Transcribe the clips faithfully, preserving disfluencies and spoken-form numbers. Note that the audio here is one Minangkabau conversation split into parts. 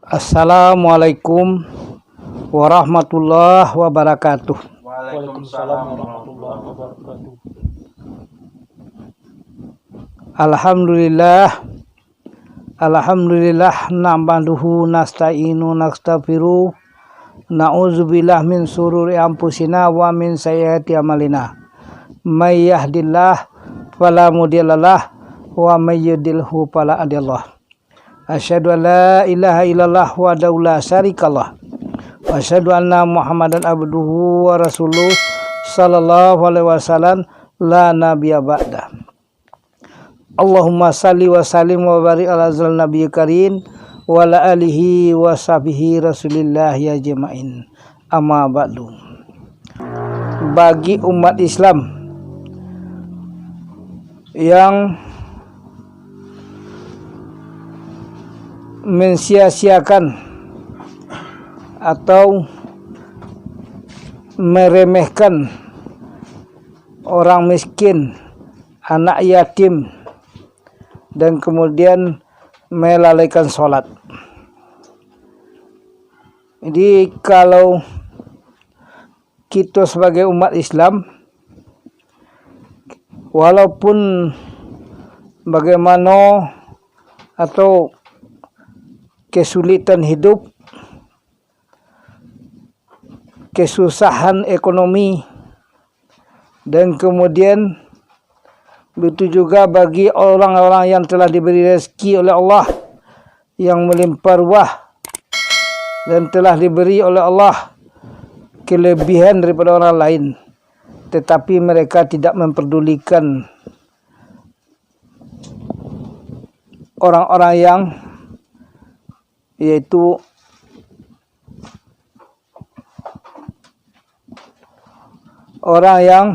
Assalamualaikum warahmatullahi wabarakatuh. Waalaikumsalam warahmatullahi wabarakatuh. Alhamdulillah. Alhamdulillah, nahmaduhu, nasta'inu, nastaghfiruh. Na'udzubillah min syururi anfusina wa min sayyiati a'malina. May yahdillah fala mudhillalah, wa may yudlilhu fala hadiyalah. Asyhadu an la ilaha illallah wahdahu la syarikalah. Wa asyhadu anna Muhammadan abduhu wa rasuluh, sallallahu alaihi wasallam, la nabiyya ba'dah. Allahumma salli wa sallim wa barik ala zal nabiyil karim wa ala alihi wa sahbihi rasulillahi ajmain. Amma ba'du. Bagi umat Islam yang mensia-siakan atau meremehkan orang miskin, anak yatim, dan kemudian melalaikan sholat. Jadi, kalau kita sebagai umat Islam, walaupun bagaimana atau kesulitan hidup, kesusahan ekonomi, dan kemudian begitu juga bagi orang-orang yang telah diberi rezeki oleh Allah yang melimpah ruah dan telah diberi oleh Allah kelebihan daripada orang lain, tetapi mereka tidak memperdulikan orang-orang yang, yaitu orang yang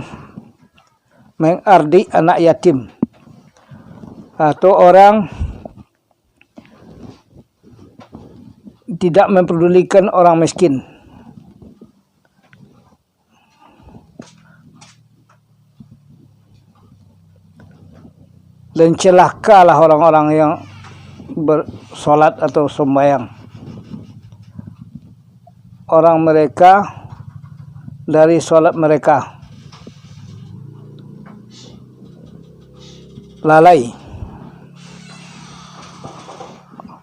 mengardik anak yatim, atau orang tidak memperdulikan orang miskin. Dan celakalah orang-orang yang bersolat atau sembahyang. Orang mereka dari solat mereka lalai.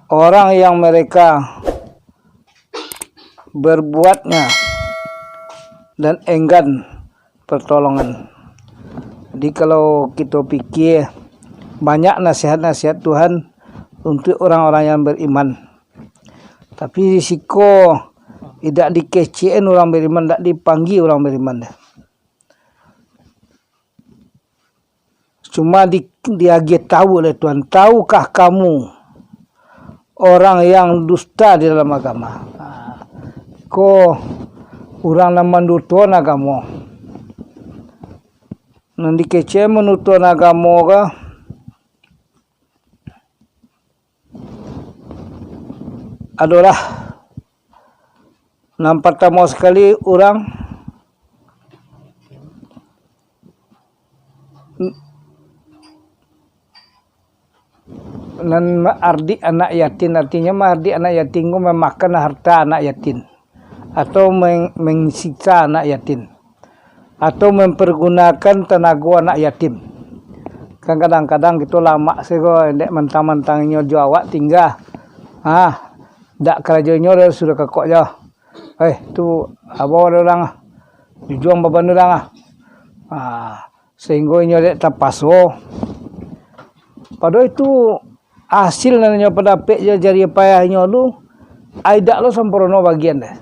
Orang yang mereka berbuatnya dan enggan pertolongan. Jadi, kalau kita pikir, banyak nasihat-nasihat Tuhan untuk orang-orang yang beriman. Tapi, risiko indak dikecekan orang beriman, indak dipanggia orang beriman. Cuma di, diagiah tahu oleh Tuhan, "Tahukah kamu orang yang dusta di dalam agama?" Ha, ko urang nan mandutoan agamo. Nan dikecek mandutoan agamo ka, adolah, nan partamo sakali, urang nan maardik anak yatim, artinyo maardik anak yatim ko mamakan harta anak yatim, atau meng-, mengsiksa anak yatim, atau mempergunakan tanago anak yatim. Kan kadang-kadang kito lamak sajo, dek mantang-mantang inyo jo awak tingga. Ha, dak karajo inyo sudah kakok jo. Eh, tu abau ado urang ah. Jujuang baban urang ah. Ha, sahinggo inyo dek tapaso. Padahal itu hasil nan inyo padapek jo jariah payah inyo tu, ai dak lo sampurno bagian deh.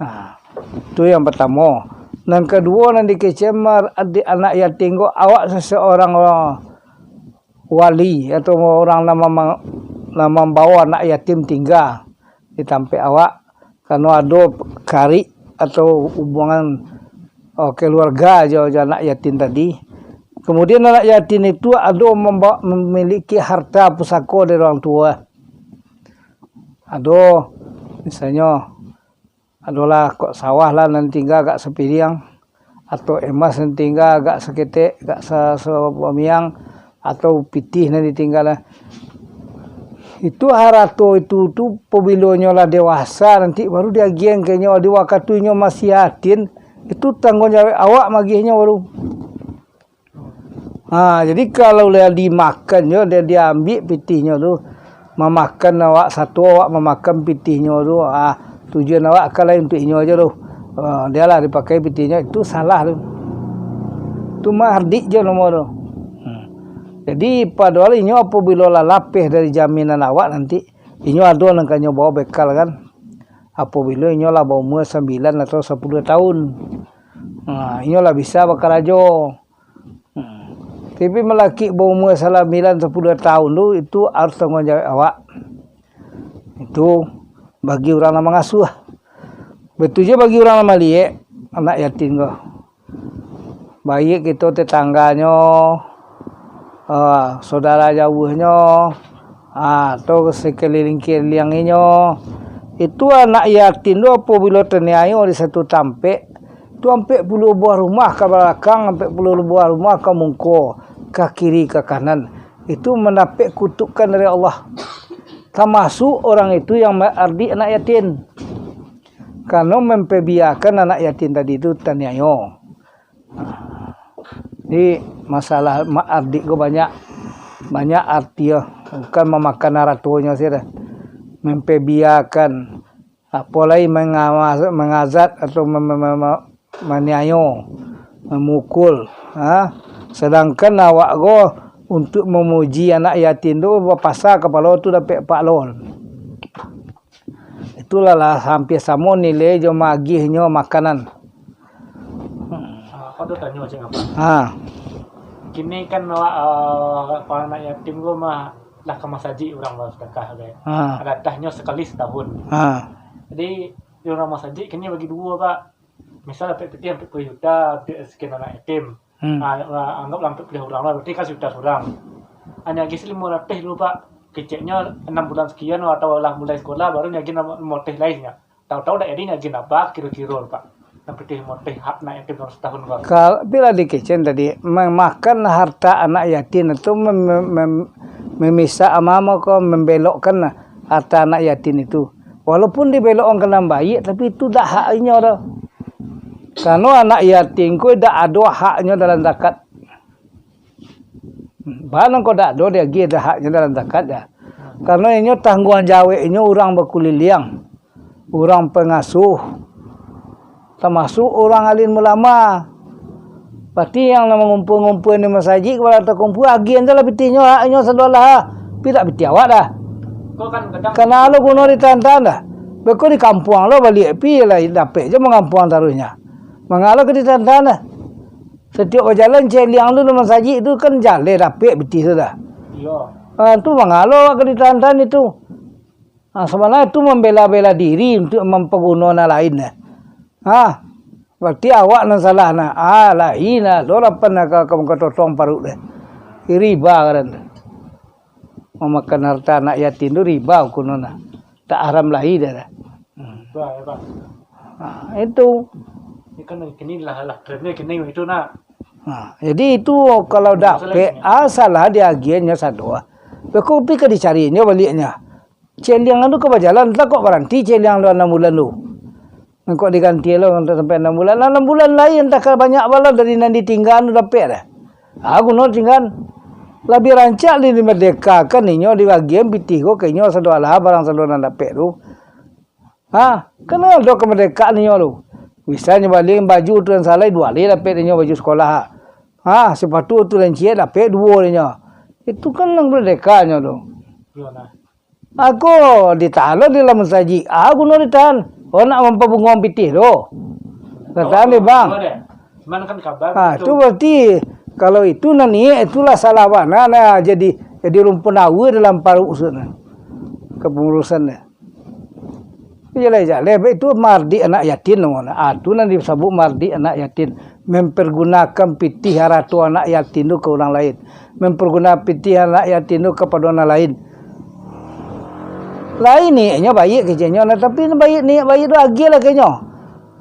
Nah, tu yang pertamo. Nan kaduo, nan dikecek mar-, adik anak yatim ko, awak seseorang wali atau urang nan mama-, nan mambawa anak yatim tingga di tampek awak, karano ado karik atau hubungan, oh, keluarga jo, jo anak yatim tadi. Kemudian anak yatim itu ado memba-, memiliki harta pusako dari orang tuo. Ado, misalnyo, adolah kok sawah lah nan tingga agak sapiriang, atau emas nan tingga agak saketek, agak sa-, sabamiang, atau pitih nan ditingga lah. Itu harato itu tu, pabilo inyo lah dewasa nanti, baru diagiah ka inyo. Di wakatu inyo masih yatim, itu tangguang jawab awak magiahnyo baru. Ha, jadi kalau lah dimakan jo, dia diambiak pitihnyo tu, mamakan awak sato, awak mamakan pitihnyo tu, ah, tujuan awak kan lain untuak inyo ajo tu. Ah, dia lah dipakai pitihnyo, itu salah tu. Tu maardik jo namo tu. Hmm. Jadi, padahal inyo apabilo lah lapeh dari jaminan awak nanti, inyo ado nan ka inyo bawa bekal kan. Apabilo inyo lah baumua sambilan atau sapuluah tahun. Ha, inyo lah bisa bakarajo. Hmm. Tapi malakik baumua sambilan, sapuluah tahun tu, itu harus tangguang jawab awak. Itu bagi urang nan mangasuah. Baitu juo bagi urang nan maliek anak yatim ko. Baiak kito tetangganyo, ah, saudara jauahnyo, ah, atau sakuliliang-kuliliang inyo. Itu anak yatim tu apabilo taniayo di satu tampek, tu ampek puluah buah rumah ka balakang, ampek puluah buah rumah ka muko, ka kiri, ka kanan. Itu mandapek kutukan dari Allah. Tamasuak urang itu yang maardik anak yatim. Karano mampabiakan anak yatim tadi tu taniayo. Jadi, masalah maardik ko banyak, banyak arti yo. Bukan mamakan haratonyo sajo. Mampabiakan, apo lai mangawas-, mangazab atau ma-, ma-, ma-, ma-, maniayo, mamukul, ha? Sedangkan awak ko untuak mamuji anak yatim tu, bapasa kapalo tu dapek pahala. Itulah lah hampir samo nilai jo magiahnyo makanan. Ah, aku tu tanyo, Cik Abah. Ha. Kini kan awak, ah, kalau anak yatim tu mah lah ka masajik urang basadakah, kan. Ha. Adahnyo sakali satahun. Ha. Jadi, di urang masajik kini bagi duo, Pak. Misal dapek pitih ampek puluah juta, untuak sakian anak yatim. Hmm. Ah, anggaplah ampek puluah urang lah, berarti kan sajuta surang. Hanya agiah limo ratih dulu, Pak. Keceknyo anam bulan sakian, atau lah mulai sekolah, baru nyo agiah limo ratih lai nyo. Tahu-tahu dak jadi nyo agiah napa kiro-kiro, Pak. Nan pitih limo ratih hak anak yatim dalam satahun, Pak. Kal-, bila dikecekan tadi, memakan harta anak yatim itu mem-, mem-, mem-, memisah ama-ama ko, membelokkan harta anak yatim itu. Walaupun dibelokkan ka nan baiak, tapi itu dak hak inyo doh. Karano anak yatim ko dak ado haknyo dalam zakat. Bana ko dak ado diagiah dah haknyo dalam zakat dah. Karano inyo tangguang jawek inyo urang bakuliliang, urang pangasuh, tamasuak urang alim ulama. Pasti yang nan mangumpua-ngumpua di masajik, kalau takumpua, agiahan sajolah pitihnyo, haknyo sadolah. Tapi dak pitih awak dah. Ko kan kadang. Kana lo guno ditahan-tahan dah. Beko di kampuang lo baliak, pi lah dapek jo mangampuang taruihnyo. Manga lo ka ditahan-tahan dah. Satiok bajalan celiang tu di masajik tu kan jaleh dapek pitih tu dah. Iyo. Ha, tu manga lo ka ditahan-tahan itu. Ha, sabananyo tu mambela-bela diri untuak mampaguno nan lain dah. Ha, berarti awak nan salah nah. Ah, lain lah. Lo lapan lah ka, ka, ka totong paruik dah. Riba ngaran tu. Mamakan harta anak yatim tu riba hukumnyo nah. Tak haram lai dah. Hmm. Bah, ya, Pak. Ha, itu. Ini kan kini lah, lah, trennya kini itu, nak. Ha, jadi itu kalau dapek, ah, salah diagiahnyo sado. Beko pi ka dicarinyo baliaknyo. Celiang tu ka bajalan, entah kok baranti celiang tu anam bulan tu. Engkok diganti lo sampai anam bulan. Anam bulan lai entah ka banyak bala dari nan ditinggaan tu dapek dah. Ah, guno tinggaan. Labiah rancak di, dimerdekakan inyo, dibagian pitih ko ka inyo sado alah barang sado nan dapek tu. Ha, kan ado kamardekaan inyo tu. Misalnyo bali baju tu nan salai, duo alih dapek inyo baju sekolah. Ha, sepatu tu nan ciek dapek duo inyo. Itu kan nan merdeka inyo tu. Iyo, nah. Aku ditahan lo di dalam masajik. Ah, guno ditahan. Oh, nak mampabungoan pitih tu. Ditahan dek bang. Cuman kan kabar. Ah, itu berarti kalau itu nan niat itulah salah bana, nah, jadi, jadi rumpun awa dalam paruik maksudnyo. Kepengurusan dia. Jaleh-jaleh, baik tu mardik anak yatim namonyo. Ah, tu nan disebut mardik anak yatim. Mempergunakan pitih harato anak yatim tu ka urang lain. Mempergunakan pitih anak yatim tu kapado nan lain. Lain niatnyo baiak keceknyo, nah, tapi baiak, niat baiak tu agiahlah ka inyo.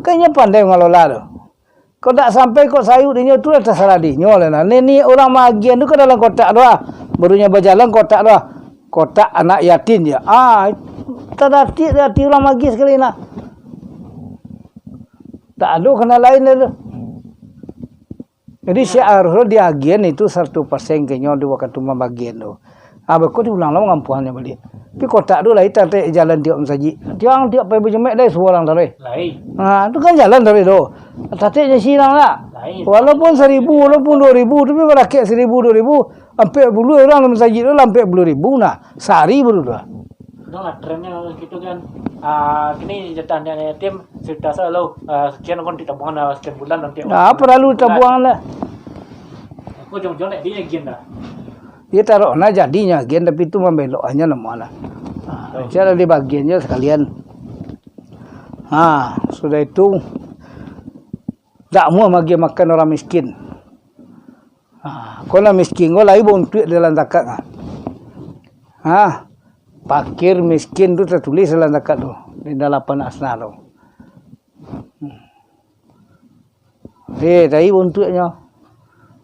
Kan inyo pandai mangalola tu. Kok dak sampai kok sayuik dinyo tu lah tasalah dinyo lah nah. Ni, ni urang maagian tu ka dalam kotak tu ah. Baru nyo bajalan kotak tu ah. kotak anak yatim je. Ah, tadatik di ati urang magiah sakali nah. Tak ado kana lain dah tu. Jadi, seharusnyo diagian itu saratus persen ka inyo di wakatu mambagian tu. Ah, beko diulang lah mangampuangnyo baliak. Tapi kotak tu lai tatek jalan tiok masajik. Tiang tiok pai bajumaik lai surang taruih. Lain. Ha, tu kan jalan taruih tu. Tatek nyo silang lah. Lain. Walaupun saribu, walaupun duo ribu, tapi barakek saribu, duo ribu, ampek puluah urang dalam masajik tu lah ampek puluah ribu nah. Sahari baru tu lah. Itulah trennyo gitu kan. Ah, kini jatah anak yatim, cerita selalu, ah, sekian kan ditabuang lah, sekian bulan nanti. Nah, apa lalu ditabuang lah? Aku ujung-ujung nak dia agian dah. Dia taruh nah jadinyo agian, tapi tu mambelok aja nama lah. Ha, cara dibagian je sekalian. Ha, sudah itu, dak mau magiah makan orang miskin. Ha, kok nan miskin ko lai bauntuak dalam zakat ha. Ha, fakir miskin tu tatulis dalam zakat tu, di dalapan asnaf tu. Eh, tadi bauntuaknyo.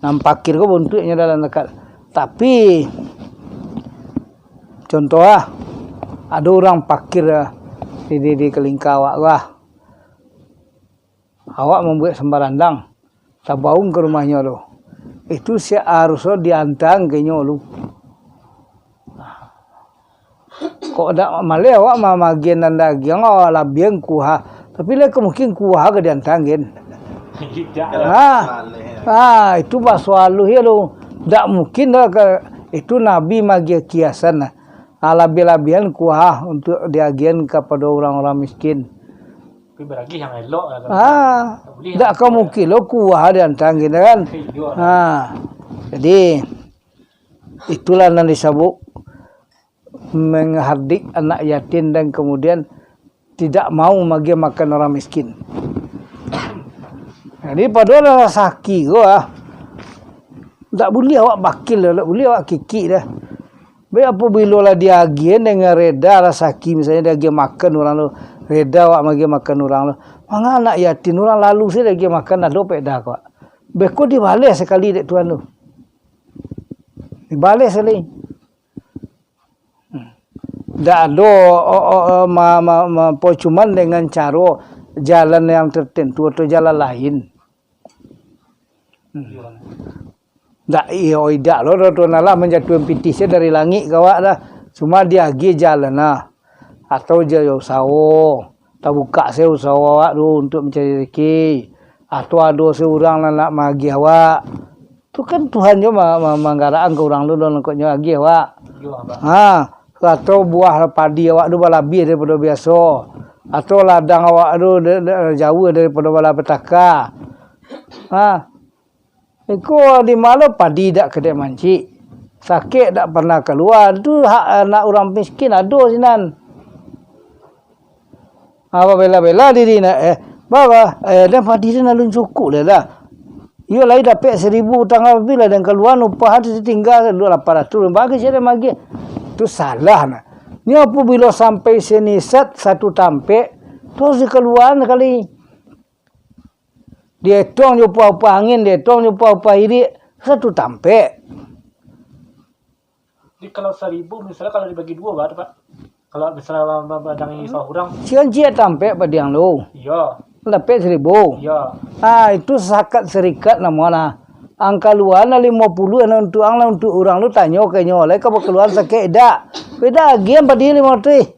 Nan fakir ko bauntuaknyo dalam zakat. Tapi, contoh ah, ado urang fakir ah, di, di, di kalingka awak ko ah. Awak mambuek sambarandang, tabaun ka rumahnyo tu. Itu seharusnyo diantaan ka inyo tu. Kok dak maleh awak ma-, magian nan dagiang, awak labian kuah. Tapi lai ka mungkin kuah ka diantaan, gin. Tidak. Ha. Ha, itu baso aluih tu. Dak mungkin dah ka, itu Nabi magiah kiasan lah. Ha, labiah-labiahan kuah untuk diagian kapado urang-urang miskin. Tapi baragih yang elok lah, kan? Ah, tak boleh dak lah, ka mungkin lo kuah diantaan kita kan. Iyo lah. Ha. Jadi, itulah nan disebut menghardik anak yatim dan kemudian tidak mau magiah makan orang miskin. Jadi, padahal rasaki ko ah, dak buliah awak bakil, dak buliah awak kikik dah. Baik, apabilo lah diagiah dengan reda rasaki, misalnyo diagiah makan urang tu, reda awak magiah makan urang tu. Manga anak yatim urang lalu sajo diagiah makan, ado paedah ko. Beko dibaleh sakali dek Tuhan tu. Dibaleh sakali. Dak ado, o, o, o, ma, ma, ma, po, cuman dengan caro jalan yang tertentu atau jalan lain. Hmm. Dak, iyo, idak lo, dah Tuhan Allah manjatuahan pitih se dari langik ka awak dah. Cuma diagiah jalan lah. Atau jo usaho, tabukak se usaho awak tu untuk mancari rezeki. Atau ado se urang nan nak magiah awak. Tu kan Tuhan jo ma-, ma-, manggarakkan ka urang tu, dan angkotnyo agiah awak. Iyo, Abah. Ha, atau buah padi awak tu balabiah daripado biaso. Atau ladang awak tu da-, da-, jauah daripado bala petaka. Ha, iko di ma lo padi dak kadek mancik, sakik dak pernah kalua, tu hak anak urang miskin ado sinan. Ha, babela-bela diri nak, eh, baba, eh, dan padi tu alun cukup lah dah. Iyo lai dapek saribu utang, abilah dan kalua upah tu tingga duo lapan ratuih, bagi sia nan magiah. Tu salah nah. Nyo apabilo sampai sanisat satu tampek, tu harus dikaluaan sakali. Dietong jo upah-upah angin, dietong jo upah-upah iriak, satu tampek. Jadi, kalau saribu, misalnya, kalau dibagi duo, berapa, Pak? Kalau misalnya ba-, ba-, badangi sawah urang. Sian ciek tampek padiang tu. Iyo. Dapek saribu. Iyo. Ah, itu zakat serikat namo nah. Ang kaluaan lah limo puluah, nah, untuk ang lah, untuk urang tu, tanyo ka inyo, lai ka bakaluaan sakik idak. Beda agian padi limo ratuih.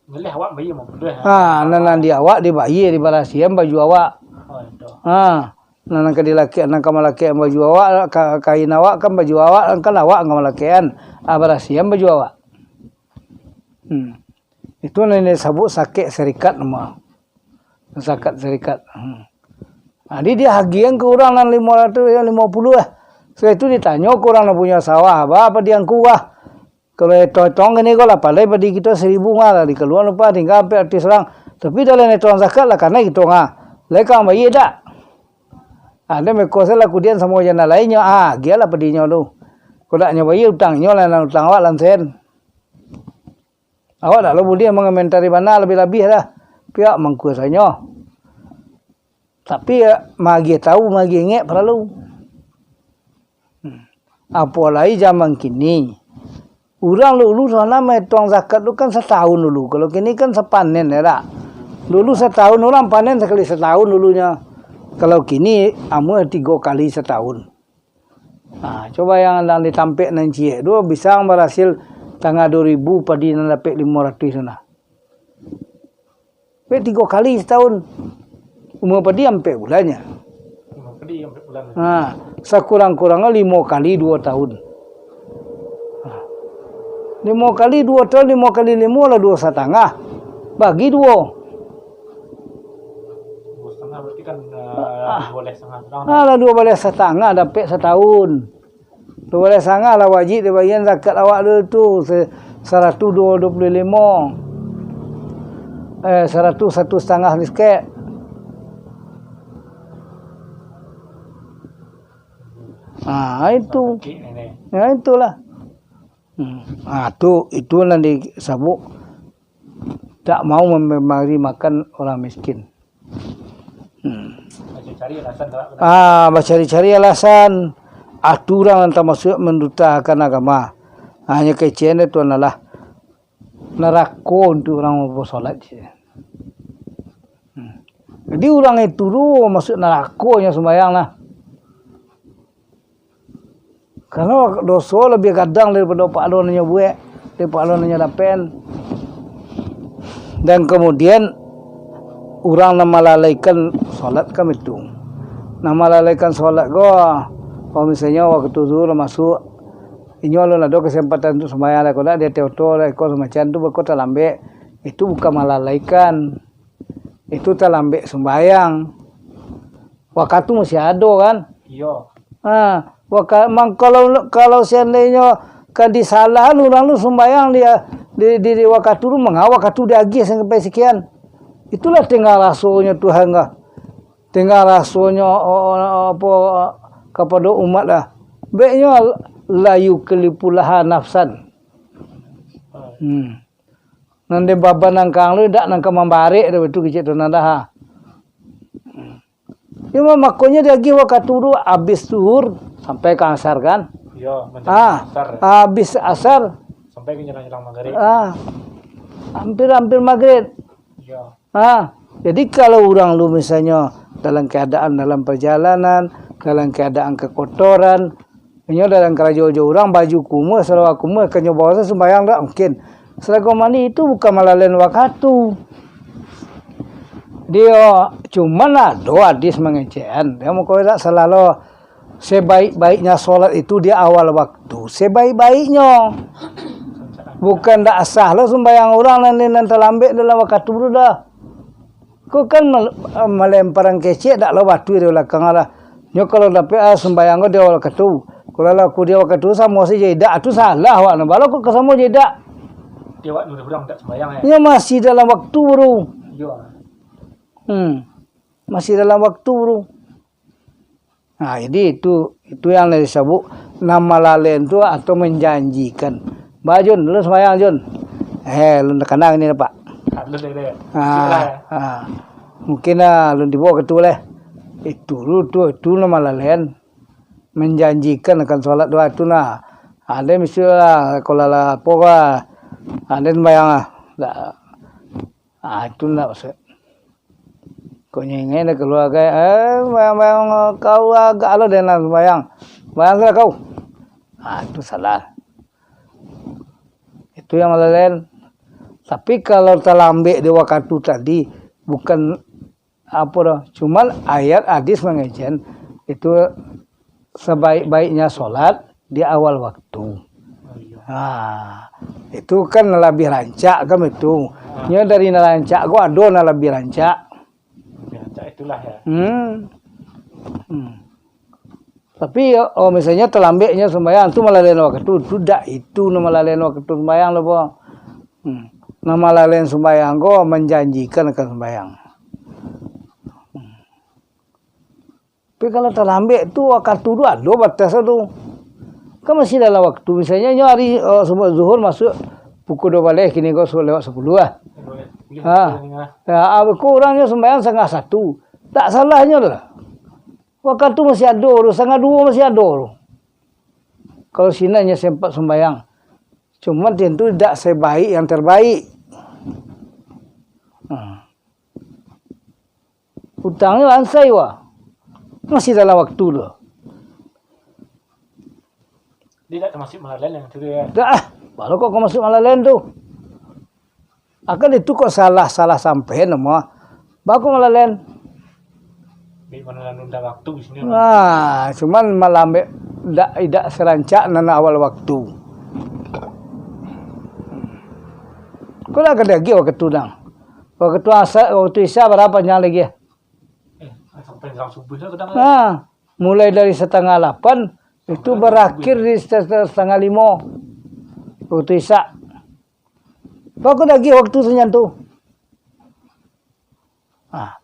Milih awak bayia limo puluah, ha. Ha, nan, nan di awak dibayia, dibarasiahan baju awak. Oh, itu. Ha, nan, nan ka dilakekan, nan ka malakekan baju awak, ka-, kain awak kan baju awak, kan awak nan ka malakekan. Ah, barasiahan baju awak. Hmm. Itu nan disebut zakat serikat namo. Zakat serikat. Hmm. Jadi diagiahan ka urang nan limo ratuih, limo puluah lah. Sudah itu ditanyo ka urang nan punyo sawah, "Ba, padiang ku, ah?" Kalau etong-etong kini ko lah, pandai padi kito saribu nga lah, dikaluaan upah tingga ampek ratuih surang. Tapi dalam etong zakat lah, kanai kito nga. Lai ka ang bayia dak? Ado meko se lah kudian samo jo nan lainnyo, ah, agiahlah padinyo tu. Kok dak nyo bayia utang nyo lah, nan utang awak lan sen. Awak dak lo buliah mangomentari bana labiah-labiah dah. Pihak mangkuasanyo. Tapi, ya, magiah tahu, magiah ingek paralu. Hmm. Apo lai zaman kini, Urang dulu sana maetong zakat tu kan satahun dulu. Kalau kini kan sapanen, ya dak? Dulu satahun, urang panen sakali satahun dulunyo. Kalau kini, amuah tigo kali satahun. Nah, coba yang nan di tampek nan ciek tu, bisa barasil tangah duo ribu padi nan dapek limo ratuih tu nah. Dapek tigo kali satahun. Umua padi ampek bulannyo. Umua padi ampek bulan. Nah, sakurang-kurangnyo limo kali duo tahun. Nah, limo kali duo tahun, limo kali limo lah duo satangah. Bagi duo. Duo satangah berarti kan, eh, duo baleh satangah urang. Ah, lah duo baleh satangah dapek satahun. Duo baleh satangah lah wajib dibagian zakat awak tu, tu se-, saratuih duo puluah limo. Eh, saratuih satu satangah sikek. Ah, itu. Sakik ini. Ya, itulah. Hmm. Ah, tu, itu nan disebut tak mau memberi makan orang miskin. Hmm. Bacari-cari alasan tu, Pak. Ah, bacari-cari alasan. Aturan nan tamasuak mandutakan agama. Hanyo keceknyo tu adalah narako untuak urang basolat. Hmm. Jadi urang itu tu masuak narako nyo sumbayang lah. Karano doso labiah gadang daripado pahalo nan nyo buek, daripado nan nyo dapek. Dan kamudian, urang nan malalaikan solat kan itu. Nan malalaikan solat ko, kalau misalnyo wakatu zuhur masuak, inyo alun ado kasempatan untuak sumbayang lai, kok dak di ateh oto lai, kok samacam tu, beko talambek, itu bukan malalaikan. Itu talambek sumbayang. Wakatu masih ado, kan? Iyo. Ha, waka-, mang-, kalau, kalau seandainyo ka disalahan urang tu sumbayang di, di, di, di wakatu tu, manga wakatu diagiah sampai sakian. Itulah tengah rasonyo Tuhan ka. Tengah rasonyo, o-, o-, apo, kapado umat lah. Baiknyo, la yukallifullaha nafsan. Hmm. Nan den baban nangkang tu, indak nangkang mambarek tu, itu kecek tu nan dah, ha. Cuma makonyo diagiah wakatu tu, abih zuhur sampai ka asar, kan? Iyo, mancam Ah, asar. Abih asar. Sampai ka jalang-jalang magrib. Ah, hampir-hampir magrib. Iyo. Ah, jadi kalau urang tu misalnyo dalam keadaan dalam perjalanan, dalam keadaan kekotoran, inyo dalam karajo jo urang, baju kumuah, salawar kumuah, kanyo bawa sumbayang dak mungkin. Salago mandi itu bukan malalaian wakatu. Dio, cuman ado hadis mangecekan. Dio mako dak salah lo. Sebaik-baiknya solat itu di awal waktu. Sebaik-baiknyo. Bukan dak sah lo sumbayang urang nan, nan talambek dalam wakatu tu dah. Ko kan mal-, malemparan kecek dak lo batu di balakang lah. Nyo kalau dapek, ah, sumbayang ko di awal wakatu. Kalau laku di awal wakatu samo sajo idak, tu salah awak no. Balo ko ka samo jo idak. Di awak dulu urang tak sumbayang, eh. Nyo masih dalam waktu tu. Iyo. Hmm. Masih dalam waktu tu. Nah, jadi itu, itu yang disebut nan malalaian tu atau menjanjikan. Ba, Jun, lu sembahyang, Jun. Eh, lu nak kanang ni, Pak. Alun deh, deh. Ah, Cik lah. Ah. Mungkin lah, lu dibawa ke tu lah. Itu lu tu, itu nan malalaian. Menjanjikan akan solat doa tu nah. Ada mesti lah, kalau lah, apa lah. Ada sembahyang lah. Tak. Ah, itu ndak maksud. Kok nyengek dah keluar, kayak, eh, bayang-bayang kau agak lo deh nak sembahyang. Bayang lah kau. Ah, itu salah. Itu yang malalaian. Tapi kalau talambek di wakatu tadi, bukan apa doh. Cuman ayat hadis mangecen itu sebaik-baiknya solat di awal waktu. Oh, iya. Ha, itu kan labiah rancak kan itu. Ah. Nyo dari nan rancak ko ado nan labiah rancak. Labiah rancak itulah ya. Hmm. Hmm. Tapi, oh, misalnyo talambeknyo sumbayang, tu malalaian wakatu, tu dak itu nan malalaian wakatu sumbayang lo, po. Hmm. Nan malalaian sumbayang ko manjanjikan akan sumbayang. Hmm. Tapi kalau talambek tu, wakatu tu ado batas tu. Kan masih dalam waktu. Misalnyo, nyo hari, eh, subuh zuhur masuk pukul dua baleh, kini ko lewat sapuluah lah. Dua baleh sapuluah Ha. Lah. Ya, ah, ko urang nyo sumbayang satangah satu. Tak salahnyo lah. Wakatu masih ado tu, satangah duo masih ado tu. Kalau sinan nyo sempat sumbayang. Cuma tentu dak sebaik yang terbaik. Hmm. Utangnyo lansai wa. Masih dalam waktu tu. Dia tak termasuk malalen yang tu ya. Dak, ah, baru kok termasuk malalen tu. Akan itu kok salah, salah sampai nama. Baru kok malalen. Di mana nunda waktu di sini. Nah, cuman malambek dak, dak serancak nan awal waktu. Kok dak kada lagi waktu nang. Waktu asa, waktu isya berapa panjang lagi? Eh, sampai jam subuh lah kadang. Nah, mulai dari setengah lapan, itu berakhir di set-, setengah lima. Waktu isya. Baru lagi waktu sanyan tu. Ah.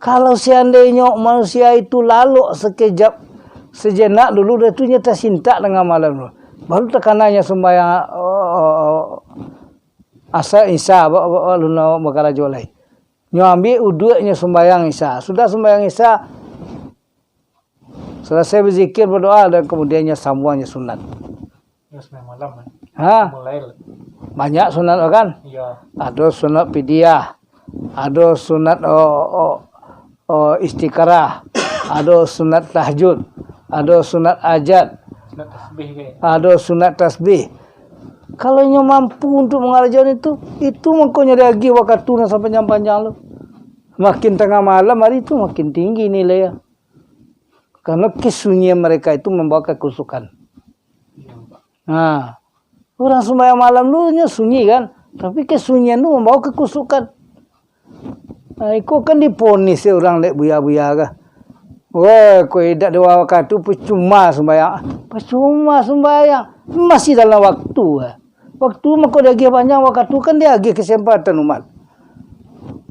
Kalau seandainyo manusia itu lalok sekejap, sejenak dulu, dah tu nyo tasintak tangah malam tu. Baru takananyo sumbayang, oh, oh, oh, asa isya, ba-, ba-, alun awak bakarajo lai. Nyo ambiak uduak, nyo sumbayang isya. Sudah sumbayang isya, salasai bazikir, badoa, dan kamudian nyo sambuang jo sunat. Ya, sembahyang malam, kan? Ha? Mulai lah. Banyak sunat tu kan? Iya. Ado sunat fidyah, ado sunat, oh, oh, oh, istikharah, ado sunat tahajud, ado sunat hajat, Sunat tasbih ke? Ado sunat tasbih. Kalau inyo mampu untuk mangarajoan itu, itu mangkonyo diagiah wakatu nan sapanjang-panjang tu. Makin tangah malam hari tu, makin tinggi nilai. Karena kesunyian mereka itu membawa kekusukan. Nah, urang sumbayang malam tu nyo sunyi kan, tapi kesunyian tu mambawa kekusukan. Nah, iko kan diponis dek urang dek buya-buya kah. Weh, kok idak di wakatu, percuma sumbayang. Percuma sumbayang. Masih dalam waktu, eh. Waktu mako diagiah panjang, wakatu kan diagiah kesempatan umat.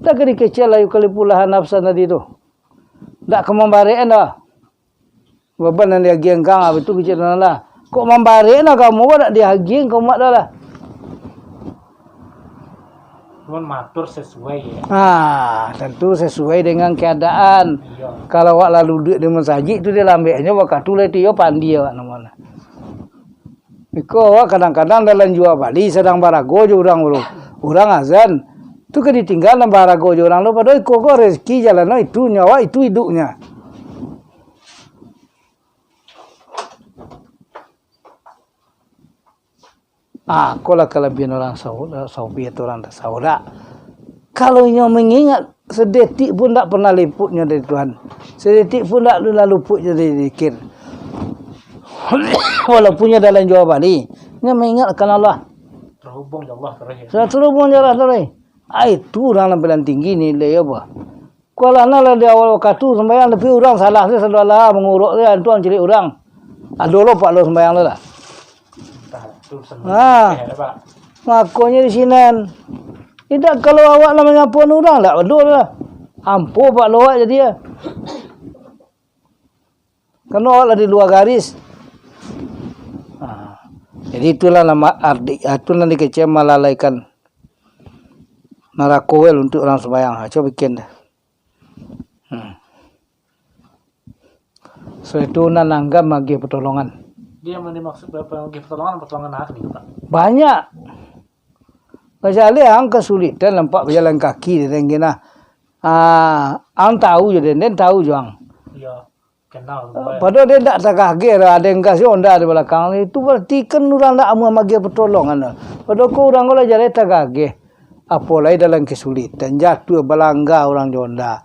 Dak ka dikecek la yukallifullaha nafsan tadi tu. Dak ka mambarekan dah. Baban nan diagiah angkang, abih tu kecek nan lah. Kok mambarek nah kamu, kok dak diagiah ka umat dah lah. Cuman matur sesuai, ya. Ah, tentu sesuai dengan keadaan. Iya. Kalau awak lalu duduak di masajik tu, dia lambeknyo wakatu lah itu, iyo pandi awak namanya. Iko awak kadang-kadang dalam jua bali sadang barago jo urang tu. Urang azan, tu ka ditinggal nan barago jo urang tu, padahal iko ko rezeki jalannyo itu, nyo awak itu iduknyo. Ah, ko lah kalabiahan urang sau-, saufi atau urang tasawuf dak. Kalau inyo mangingat, sadetik pun dak pernah luputnyo dari Tuhan. Sadetik pun dak pernah luputnyo dari zikir. Walaupun inyo dalam jua bali, inyo mangingatkan Allah. Terhubung jo Allah terus, ya. Sudah terhubung jo Allah terus. Ah, itu urang nan paling tinggi nilai apa? Kualah nah lah di awal wakatu sumbayang, tapi urang salah tu, salah lah mangurok tu, antuang cilik urang. Ado lo pak lo sumbayang tu lah. Entah, tu senang. Ha. Eh, ada, Pak. Makonyo di sinan. Indak, kalau awak lah manyapuan urang, ndak ado lah. Ampo pak lo awak jadi ya. Karena awak lah di luar garis. Ha. Jadi itulah nama arti, itu nan dikecek malalaikan narako wel untuk urang sumbayang. Ha, cubo pikia deh. Hmm. Sudah itu nan anggam magiah pertolongan. Dia yang dimaksud magiah pertolongan, pertolongan apa nih, Pak? Banyak. Kecuali ang kesulitan nampak bajalan kaki, dek den kena. Ah, ang tahu jo den, den tahu jo ang. Iya, kenal. Padahal dia ndak tagah-gah, ada yang gas Honda di belakang. Itu berarti kan urang ndak amuah magiah pertolongan. Padahal ko urang ko lah jaleh tagah-gah. Apo lai dalam kesulitan, jatuah balangga urang jo Honda.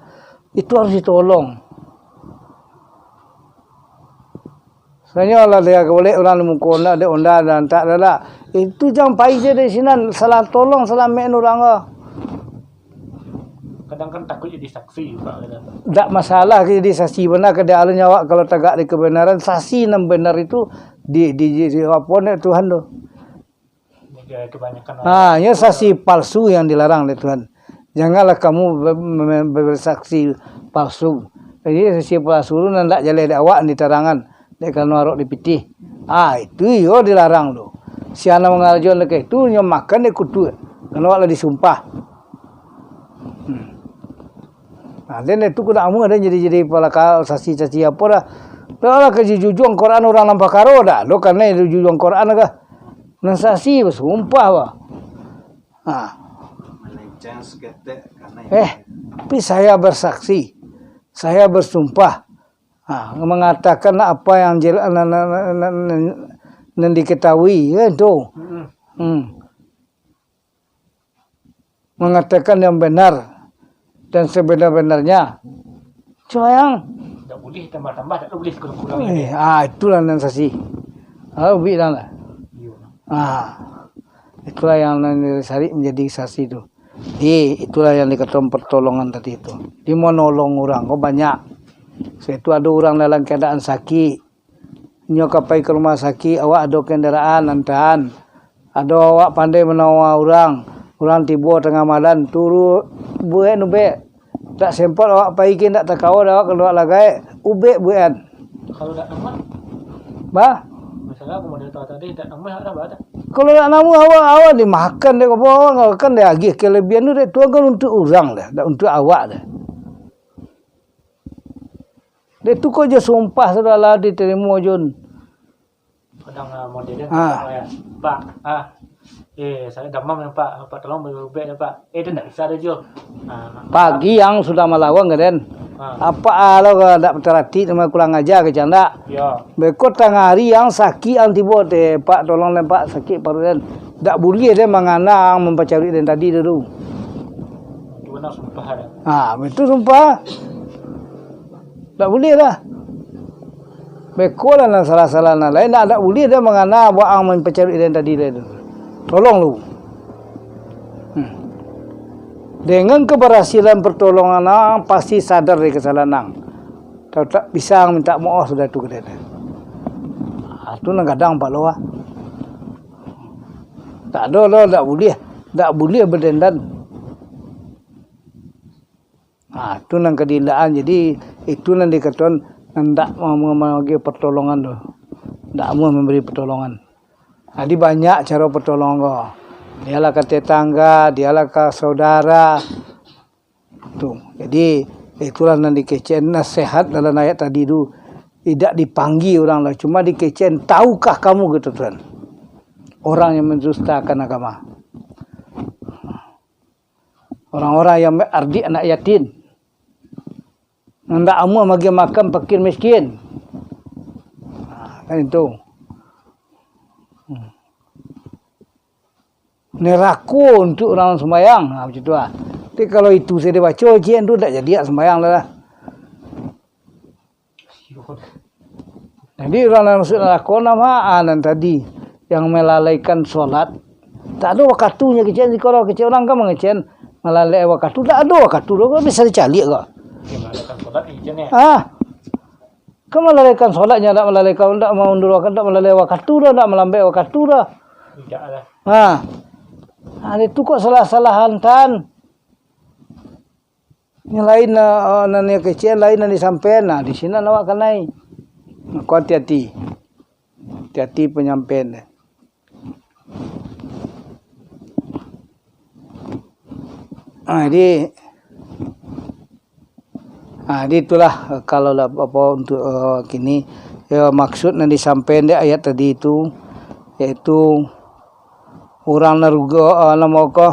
Itu harus ditolong. Sanyo lah dia golek urang di muko Honda, dek Honda dan tak ada lah. Itu jan pai je dari sinan, salah tolong, salah mek urang ko. Kadang kan takut jadi saksi, Pak, kadang. Ndak masalah jadi saksi bana, kada alun nyawa kalau tagak di kebenaran, saksi nan benar itu di, di, di, di apo ni Tuhan tu. Jadi, kebanyakan orang. Ha, nyo saksi palsu yang dilarang dek Tuhan. Janganlah kamu be-, me-, me-, bersaksi palsu. Jadi, saksi palsu tu nan ndak jaleh dek awak ditarangan, dek karano arok dipitih. Ah, itu iyo dilarang tu. Sia nan mangarajoan dek itu, nyo makan dek kutuak. Karano awak lah disumpah. Hmm. Nah, den itu kuda amuah den jadi, jadi palaka saksi-saksi apo dah. Dah lah ka jujuang Quran urang nan pakaro dah. Lo kanai jujuang Quran kah? Nan saksi basumpah, bah. Ha. Melenceng saketek, karena Eh, tapi saya bersaksi, saya bersumpah, ha, mengatakan apa yang jel-, nan, nan, nan, nan, nan diketahui, ya, itu. Mm-mm. Hmm. Mengatakan yang benar dan sebenar-benarnya. Sumbayang. Tak boleh tambah-tambah, tak boleh kurang-kurang. Eh, ah, itulah nan saksi. Ah, ubik dah lah. Iyo. Ah, itulah yang nan dicari menjadi saksi tu. Jadi, itulah yang dikatakan pertolongan tadi tu. Di menolong urang ko banyak. Saitu ado urang dalam keadaan sakik, inyo ka pai ka rumah sakik, awak ado kendaraan, antaan. Ado awak pandai manawa urang, urang tibo tangah malam, turu buek ubek. Tak sempat awak pai, kin tak takawa awak kalua lagai, ubek buekan. Kalau tak namuah? Bah? Masalah komandan tu tadi, tak namuah awak dah, bah, dah. Kalau tak namuah awak, awak dimakan dek apa, awak makan dek agiah kelebihan tu, dek tu kan untuk urang dah, tak untuk awak dah. Dek tu ko jo sumpah sudah lah diterimo, Jun. Kadang, ah, model dia Ah. tak payah. Pak, ah, eh, saya damam ya, Pak. Pak, tolong beri ubek ya, Pak. Eh, dia tak bisa ada, Jo. Ah, Pagi yang sudah malawang ka den. Ah. Apa alo ka dak terati sama kurang aja ka canda. Ya. Beko tangah hari yang sakik yang tibo teh, Pak, tolong lah, Pak, sakik paruik den. Dak buliah den mangana mampacaruik den tadi tu. Itu benar sumpah ada. Ha, itu sumpah. Dak buliah lah. Beko lah nan salah-salah nan lain, dak, dak buliah den mangana waang mampacaruik den tadi lai tu. Tolong lu. Hmm. Dengan keberhasilan pertolongan ang, pasti sadar dari kesalahan ang. Kalau tak bisa ang minta maaf sudah tu ka den. Ha, tu nan gadang palo ah. Tak ado lo, dak buliah. Dak buliah badandan. Ha, tu nan kadilaan. Jadi, itu nan dikatokan nan dak ma-, ma-, maagiah pertolongan tu. Dak amuah mambari pertolongan. Jadi, banyak caro pertolongan ko. Dialah ka tetangga, dialah ka saudara. Tu. Jadi, itulah nan dikecekan nasihat dalam ayat tadi tu. Idak dipanggia urang lah, cuma dikecekan, "Tahukah kamu," gitu, Tuhan, "orang yang mendustakan agama?" Orang-orang yang ardik anak yatim, indak amuah maagiah makan pakir miskin. Ha, kan itu. Hmm. Nerako untuk urang sumbayang. Ha, macam tu lah. Tapi kalau itu sajo dibaco, ciek tu dak jadi nak sumbayang lah. Jadi, urang nan masuak narako, nama, ah, nan tadi, yang malalaikan solat. Tak ado wakatunyo kecek, kalau kecek urang kan mangecek, malalai wakatu, tak ado wakatu tu, kok bisa dicaliak kok? Oke, malalaikan solat ni, Jen, ya? Ah. Kan malalaikan solatnyo, tak malalaikan, tak maundur wakatu, tak malalai wakatu dah, tak malambek wakatu dah. Tidak lah. Ah. Ah, itu kok salah-salahan, tan. Yang lain, eh, nan yang kecil, lain nan disampaian. Nah, di sinan awak kanai. Mako hati-hati. Hati-hati penyampaian dia. Ah, jadi, ah, jadi itulah, eh, kalau lah apa untuk, eh, kini, ya, maksud nan disampaian di ayat tadi itu, yaitu urang narugo, eh, namo ko,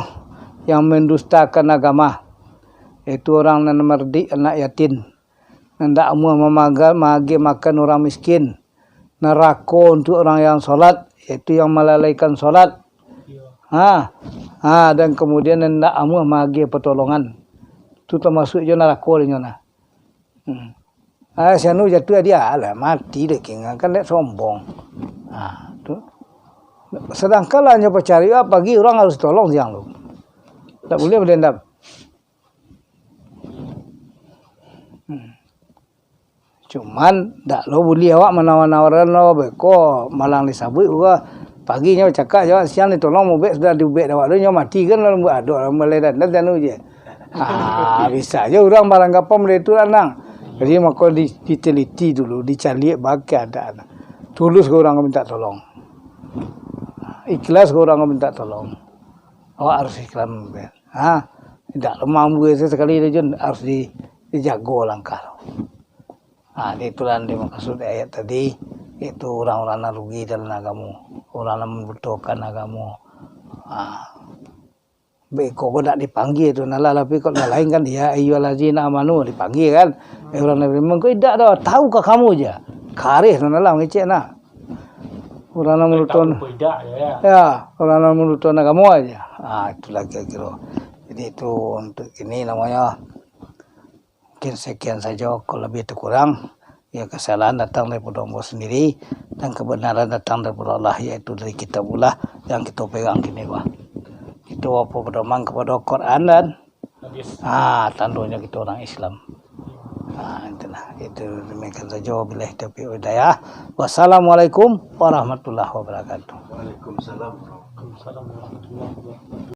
yang mendustakan agama, yaitu urang nan mardik anak yatim, nan indak amuah mamaga-, maagiah makan urang miskin, narako untuk urang yang solat, yaitu yang malalaikan solat. Ha, ha, dan kemudian indak amuah maagiah pertolongan. Tu tamasuak jo narako dek nyo nah. Hmm. Ah, si anu jatuah dia, alah, mati dek king, kan dek sombong. Ha, tu. Sedangkan lah nyo pacari, ah, pagi urang harus tolong siang tu. Tak boleh badendam. Hmm. Cuman, dak lo buliah awak manawar-nawaran lo, beko malang disabuik ko. Pagi nyo cakak jo awak, siang ditolong maubek, sudah diubek dek awak tu, nyo mati kan, lalu buat ado lah, mulai dandan anu je. Ah, bisa je urang baranggapan model itu lah, nang. Jadi, mako di-, diteliti dulu, dicaliak baa keadaan. Tulus ka urang ka minta tolong. Ikhlas ka urang ka minta tolong. Awak harus ikhlas. Ha? Indak lemah mambuih sakali tu, Jun. Harus di-, dijago langkah tu. Ha, itulah yang dimaksud ayat tadi, yaitu urang-urang nan rugi dalam agamo. urang nan mambutokan agamo. Ha. Beko ko dak dipanggia tu, nah lah, tapi kok lah lain kan, "Ya ayyuhallazina amanu," dipanggia kan. Eh, urang nan beriman ko idak doh, "Tahukah kamu," ja. Kareh tu nah lah mangecek nah. Urang nan mambutokan, tahu ko idak, ya. Ya, urang nan mambutokan agamo aja. Ah, itulah kira-kira. Jadi itu untuk ini namanya. Mungkin sekian saja, kalau lebih atau kurang, ya, kesalahan datang daripada ambo sendiri, dan kebenaran datang daripada Allah, yaitu dari Kitabullah yang kita pegang kini, bah. Kita bapedoman kepada Quran dan, ah, tandonyo kita orang Islam. Ah, itulah. Itu demikian saja. Wabillahi taufiq wal hidayah. Wassalamualaikum warahmatullahi wabarakatuh. Waalaikumsalam.